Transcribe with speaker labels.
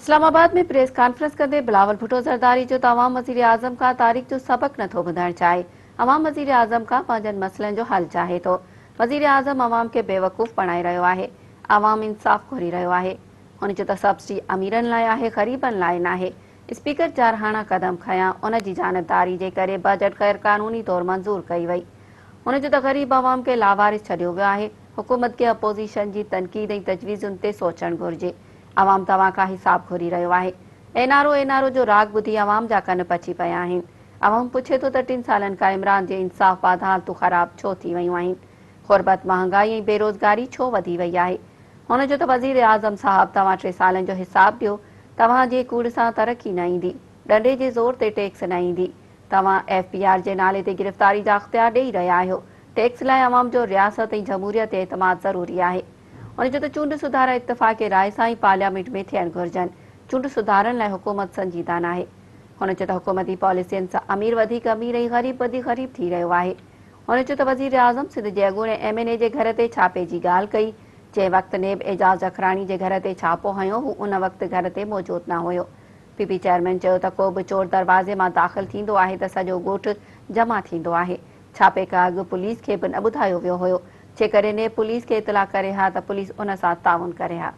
Speaker 1: اسلام آباد ۾ press conference ڪندي بلاول ڀٽو زرداري چيو ته عوام وزيراعظم کان تاريخ جو سبق نٿو ٻڌائڻ چاهي، عوام وزيراعظم کان پنهنجن مسئلن جو حل چاهي ٿو، وزيراعظم عوام کي بيوقوف بڻائي رهيو آهي، عوام انصاف گهري رهيو آهي. هن چيو ته سبسڊي اميرن لاء آهي غريبن لاء ناهي، اسپيڪر جارحاڻا قدم کنيا، ان جي جانبداري جي ڪري بجيٽ غيرقانوني طور منظور ڪئي وئي. هن چيو ته غريب عوام کي لاوارث ڇڏيو ويو آهي، حڪومت کي اپوزيشن جي تنقيد ۽ تجويزن تي سوچڻ گهرجي، عوام توهان کان حساب گهري رهيو آهي، N R O N R O جو راڳ ٻڌي عوام جا ڪن پچي پيا آهن، عوام پڇي ٿو ته ٽن سالن کان عمران جي انصاف بعد حالتون خراب ڇو ٿي ويون آهن، غربت، مهانگائي ۽ بيروزگاري ڇو وڌي وئي آهي؟ هن چيو ته وزيراعظم صاحب توهان ٽي سالن جو حساب ڏيو، توهان جي ڪوڙ سان ترقي نه ايندي، ڏنڊي جي زور تي ٽيڪس نه ايندي، توهان ايف بي آر جي نالي تي گرفتاري جا اختيار ڏئي رهيا آهيو، ٽيڪس لاء عوام جو رياست ۽ جمهوريت تي اعتماد ضروري آهي. هن چيو ته چونڊ سڌارا اتفاق راء سان ئي پارليامينٽ ۾ ٿيڻ گهرجن، چونڊ سڌارن لاء حڪومت سنجيده ناهي. هن چيو ته حڪومتي پاليسين سان امير وڌيڪ امير ۽ غريب وڌيڪ غريب ٿي رهيو آهي. هن چيو ته وزيراعظم سنڌ جي اڳوڻي ايم اين اي جي گهر تي ڇاپي جي ڳالهه ڪئي، جنهن وقت نيب اعجاز جکراڻي جي گهر تي ڇاپو هنيو هو ان وقت گهر تي موجود نه هيو. پي پي چيئرمين چيو ته ڪو به چور دروازي مان داخل ٿيندو آهي ته سڄو ڳوٺ جمع ٿيندو آهي، ڇاپي کان اڳ پوليس کي به نه ٻڌايو ويو هيو، جيڪڏهن نيب پوليس کي اطلاع ڪري ها ته پوليس ان سان تعاون ڪري ها.